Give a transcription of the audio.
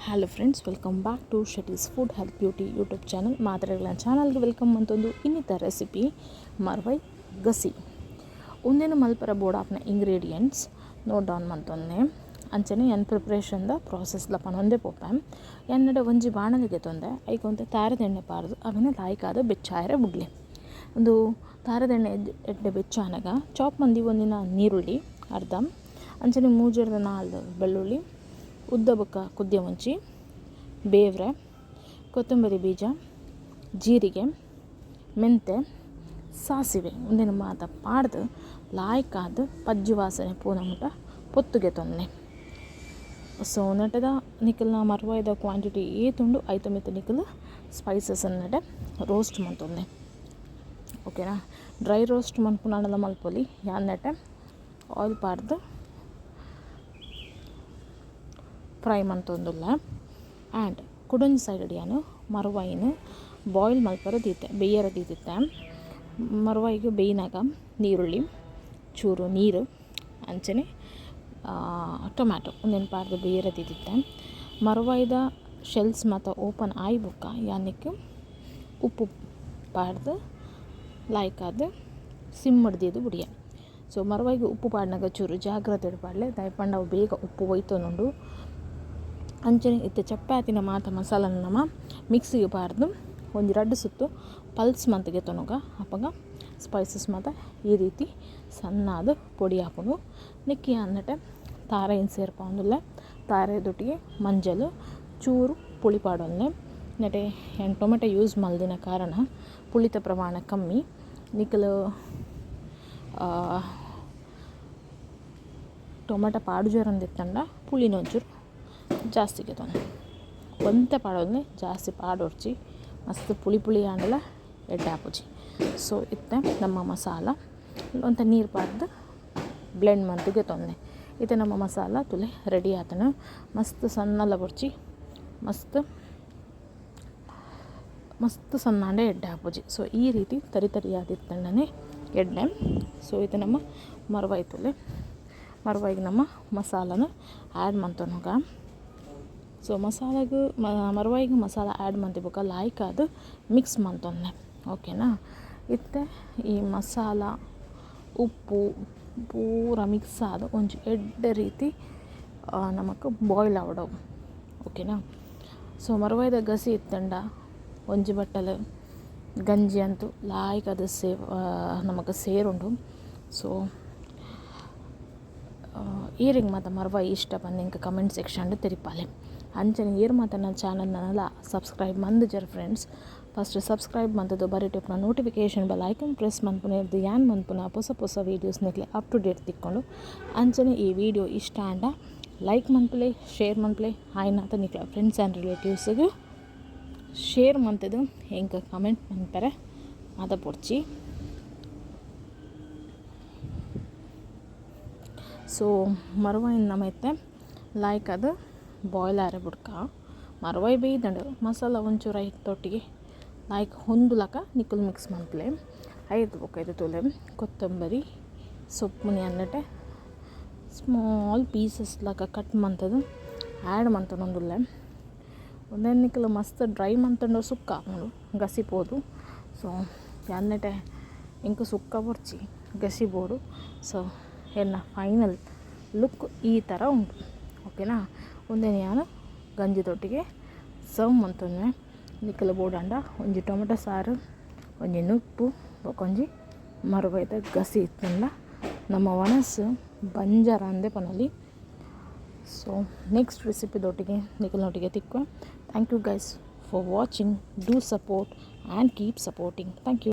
Hello friends, welcome back to Shetty's Food Health Beauty YouTube channel. ಮಾತ್ರೆಗಳ ಚಾನಲ್ಗೆ welcome ಅಂತಂದು ಇನ್ನಿತ recipe ಮರ್ವೈ ಗಸಿ. ಉಂದೆನು ಮಲ್ಪರ ಬೋಡಾಪಿನ ingredients note down ಮಂತೊನ್ನೆ. ಅಂಚನೆ ಎನ್ ಪ್ರಿಪ್ರೇಷನ್ದ process ಲ ಪನೊಂದೆ ಪೋಪೆ. ಎನ್ನಡ ಒಂಜಿ ಬಾಣಲಿಗೆ ತೊಂದೆ ಐಕೊಂತೆ ತಾರೆದೆಣ್ಣೆ ಪಾರ್ದು ಅವೆನ್ ಲಾಯ್ಕಾದ್ ಬೆಚ್ಚಾಯರೆ ಬುಡ್ಲೆ. ಉಂದು ತಾರೆದೆಣ್ಣೆ ಎಡ್ಡೆ ಬೆಚ್ಚಾನಗ ಚಾಪ್ ಮಂದಿ ಒಂದಿನ ನೀರುಳ್ಳಿ ಅರ್ಧ, ಅಂಚನೆ ಮೂಜೆರ್ದ ನಾಲ್ ಬೆಳ್ಳುಳ್ಳಿ, ಉದ್ದ ಬೊಕ್ಕ ಕುದ್ಯ ಮುಂಚಿ, ಬೇವ್ರೆ, ಕೊತ್ತಂಬರಿ ಬೀಜ, ಜೀರಿಗೆ, ಮೆಂತೆ, ಸಾಸಿವೆ ಉಂದೆನ್ ಮಾತ ಪಾಡ್ದು ಲಾಯ್ಕಾದ್ ಪಜ್ಜಿ ವಾಸನೆ ಪೂನ ಮುಟ ಪೊತ್ತುಗೆ ತೊನ್ನೆ. ಸೊ ನೆಟದ ನಿಕಲ್ನ ಮರ್ವಾಯಿದ ಕ್ವಾಂಟಿಟಿ ಏತುಂಡು ಐತ ಮಿತ್ತ್ ನಿಕುಲು ಸ್ಪೈಸಸ್ ನೆಟೆ ರೋಸ್ಟ್ ಮಂತೊನ್ನೆ, ಓಕೆನಾ? ಡ್ರೈ ರೋಸ್ಟ್ ಮನ್ಪುನಾಂಡಲ ಮಲ್ಪೊಲಿ. ಯಾನ್ ನೆಟೆ ಆಯಿಲ್ ಪಾಡ್ದು ಫ್ರೈ ಮಂತೊಂದುಲ್ಲೆ. ಆ್ಯಂಡ್ ಕುಡೊಂಜಿ ಸೈಡ್ ಯಾನ್ ಮರ್ವಾಯಿನ್ ಬಾಯ್ಲ್ ಮಲ್ಪರೆ ದೀತೆ, ಬೇಯರೆ ದೀದಿತ್ತೆ. ಮರ್ವಾಯಿಗ್ ಬೇಯ್ನಾಗ ನೀರುಳ್ಳಿ, ಚೂರು ನೀರು, ಅಂಚನೆ ಟೊಮ್ಯಾಟೊ ಉಂದೆನ್ ಪಾಡ್ದು ಬೇಯರೆ ದೀದಿತ್ತೆ. ಮರ್ವಾಯಿದ ಶೆಲ್ಸ್ ಮಾತ ಓಪನ್ ಆಯಿ ಬೊಕ್ಕ ಯಾನ್ ನೆಕ್ಕ್ ಉಪ್ಪು ಪಾಡ್ದು ಲಾಯ್ಕಾದ್ ಸಿಮ್ಮಡ್ ದೀದ್ ಬುಡಿಯೆ. ಸೊ ಮರ್ವಾಯಿಗ್ ಉಪ್ಪು ಪಾಡ್ನಗ ಚೂರು ಜಾಗ್ರತೆಡ್ ಪಾಡ್ಲೆ, ದಾಯೆ ಪಂಡ ಅವು ಬೇಗ ಉಪ್ಪು ಒಯ್ತೊನುಂಡು. ಅಂಚನೆ ಇತ್ತೆ ಚಪ್ಪಾತಿನ ಮಾತ ಮಸಾಲನ್ ನಮ ಮಿಕ್ಸಿಗ್ ಪಾಡ್ದು ಒಂಜಿ ರಡ್ಡ್ ಸುತ್ತು ಪಲ್ಸ್ ಮಂತ್ ಗೆತೊನುಗ. ಅಪಗ ಸ್ಪೈಸಸ್ ಮಾತ ಈ ರೀತಿ ಸಣ್ಣಾದ್ ಪೊಡಿ ಆಪುಂಡು. ನೆಕ್ಕ್ ಯಾನ್ ನೆಟೆ ತಾರಾಯಿನ್ ಸೇರ್ಪಾವೊಂದುಲ್ಲೆ. ತಾರಾಯಿದೊಟ್ಟಿಗೆ ಮಂಜಲ್, ಚೂರು ಪುಳಿ ಪಾಡೊಂದೆ. ನೆಟೆ ಯಾನ್ ಟೊಮೆಟೊ ಯೂಸ್ ಮಲ್ದಿನ ಕಾರಣ ಪುಳಿತ ಪ್ರಮಾಣ ಕಮ್ಮಿ. ನಿಕುಲು ಟೊಮೆಟೊ ಪಾಡುಜರಂದಿತ್ತಂಡ ಪುಳಿನ ಒಂಚೂರು ಜಾಸ್ತಿ ಗೆತೊನ್ಲೆ. ಒಂತೆ ಪಾಡೊಂದೆ, ಜಾಸ್ತಿ ಪಾಡೊಡ್ಚಿ. ಮಸ್ತ್ ಪುಳಿ ಪುಳಿ ಆಂಡಲ ಎಡ್ಡೆ ಆಪುಜಿ. ಸೊ ಇತ್ತೆ ನಮ್ಮ ಮಸಾಲ ಒಂತೆ ನೀರು ಪಾಡ್ದು ಬ್ಲೆಂಡ್ ಮಂತ್ ಗೆತೊನ್ಲೆ. ಇತ್ತೆ ನಮ್ಮ ಮಸಾಲ ತೂಲೆ ರೆಡಿ ಆತುಂಡು. ಮಸ್ತ್ ಸಣ್ಣಲ ಬೊಡ್ಚಿ, ಮಸ್ತ್ ಮಸ್ತ್ ಸಣ್ಣಾಂಡ ಎಡ್ಡೆ ಆಪುಜಿ. ಸೊ ಈ ರೀತಿ ತರಿ ತರಿ ಆದಿತ್ತಂಡನೆ ಎಡ್ಡೆ. ಸೊ ಇತ್ತೆ ನಮ್ಮ ಮರ್ವಾಯಿ ತೂಲೆ, ಮರ್ವಾಯಿಗ್ ನಮ್ಮ ಮಸಾಲನ ಆ್ಯಡ್ ಮಂತೊನುಗ. ಸೊ ಮಸಾಲೆಗ್ ಮರ್ವಾಯಿಗ್ ಮಸಾಲ ಆ್ಯಡ್ ಮಂತಿ ಬೊಕ್ಕ ಲಾಯ್ಕಾದ್ ಮಿಕ್ಸ್ ಮಂತೊನ್ಲೆ, ಓಕೆನಾ? ಇತ್ತೆ ಈ ಮಸಾಲ, ಉಪ್ಪು ಪೂರ ಮಿಕ್ಸ್ ಆದ್ ಒಂಜಿ ಎಡ್ಡೆ ರೀತಿ ನಮಕ್ ಬಾಯ್ಲ್ ಆವೊಡು, ಓಕೆನಾ? ಸೊ ಮರ್ವಾಯಿದ ಗಸಿ ಇತ್ತಂಡ ಒಂಜಿ ಬಟ್ಟಲ್ ಗಂಜಿ ಅಂತೂ ಲಾಯ್ಕಾದ್ ಸೇವ್ ನಮಕ್ ಸೇರುಂಡು. ಸೊ ಈರೆಗ್ ಮಾತ ಮರ್ವಾಯಿ ಇಷ್ಟ ಪಂದ್ ಎಂಕ್ ಕಮೆಂಟ್ ಸೆಕ್ಷನ್ ತೆರಿಪಾಲೆ. ಅಂಚನೆ ಏರ್ ಮಾತ ನನ್ನ ಚಾನಲ್ ನನಲ ಸಬ್ಸ್ಕ್ರೈಬ್ ಮಂದುಜರ್ ಫ್ರೆಂಡ್ಸ್, ಫಸ್ಟ್ ಸಬ್ಸ್ಕ್ರೈಬ್ ಮಂತುದು ಬರಿಟ್ ಇಪ್ಪುನ ನೋಟಿಫಿಕೇಶನ್ ಬೆಲ್ ಐಕನ್ ಪ್ರೆಸ್ ಮನ್ಪುನೆರ್ದ್ ಯಾನ್ ಮನ್ಪುನ ಪೊಸ ಪೊಸ ವೀಡಿಯೋಸ್ ನಿಕ್ಲೆ ಅಪ್ ಟು ಡೇಟ್ ತಿಕ್ಕೊಂಡು. ಅಂಚನೆ ಈ ವಿಡಿಯೋ ಇಷ್ಟ ಆಂಡ ಲೈಕ್ ಮನ್ಪುಲೆ, ಶೇರ್ ಮನ್ಪುಲೆ, ಆಯ್ನಾತ ನಿಕ್ಲ ಫ್ರೆಂಡ್ಸ್ ಆ್ಯಂಡ್ ರಿಲೇಟಿವ್ಸ್ಗ್ ಶೇರ್ ಮಂತುದು ಎಂಕ್ ಕಮೆಂಟ್ ಮನ್ಪೆರೆ ಮಾತ ಪೊಡ್ಚಿ. ಸೊ ಮರ್ವಾಯಿನ್ ನಮ ಇತ್ತೆ ಲಾಯ್ಕಾದ್ ಬಾಯ್ಲ್ ಆರೆ ಬುಡ್ಕ. ಮರ್ವಾಯಿ ಬೇಯ್ದಂಡು, ಮಸಾಲ ಒಂಚೂರು ಐತೊಟ್ಟಿಗೆ ಲಾಯ್ಕ್ ಹೊಂದುಲಕ ನಿಕುಲು ಮಿಕ್ಸ್ ಮನ್ಪುಲೆ. ಐರ್ದ್ ಬೊಕ್ಕ ಇದು ತೂಲೆ, ಕೊತ್ತಂಬರಿ ಸೊಪ್ಪುನಿ ಅನ್ನಟೆ ಸ್ಮಾಲ್ ಪೀಸಸ್ ಲಕ ಕಟ್ ಮಂತುದು ಆ್ಯಡ್ ಮಂತೊನೊಂದುಲ್ಲೆ. ಉಂದೆನ್ ನಿಕುಲು ಮಸ್ತ್ ಡ್ರೈ ಮಂತುಂಡ ಸುಕ್ಕ ಆಪುಂಡು ಗಸಿ ಪೋದು. ಸೊ ಯಾನ್ ನೆಟೆ ಎಂಕ್ ಸುಕ್ಕ ಬೊರ್ಚಿ, ಗಸಿ ಬೋಡು. ಸೊ ಎನ್ನ ಫೈನಲ್ ಲುಕ್ ಈ ಥರ ಉಂಡು, ಓಕೆನಾ? ಉಂದೆನ್ ಯಾನ್ ಗಂಜಿದೊಟ್ಟಿಗೆ ಸರ್ವ್ ಮಂತೊನುವೆ. ನಿಕುಲು ಬೋಡಾಂಡ ಒಂಜಿ ಟೊಮೆಟೊ ಸಾರು, ಒಂಜಿ ನುಪ್ಪು ಬೊಕ ಒಂಜಿ ಮರ್ವಾಯಿದ ಗಸಿ ಇತ್ತುಂಡ ನಮ್ಮ ವನಸ್ ಬಂಜಾರ ಅಂದೇ ಪನೊಲಿ. ಸೊ next ರೆಸಿಪಿದೊಟ್ಟಿಗೆ ನಿಕಲ್ನೊಟ್ಟಿಗೆ ತಿಕ್ಕುವೆ. Thank you guys for watching. Do support and keep supporting. Thank you.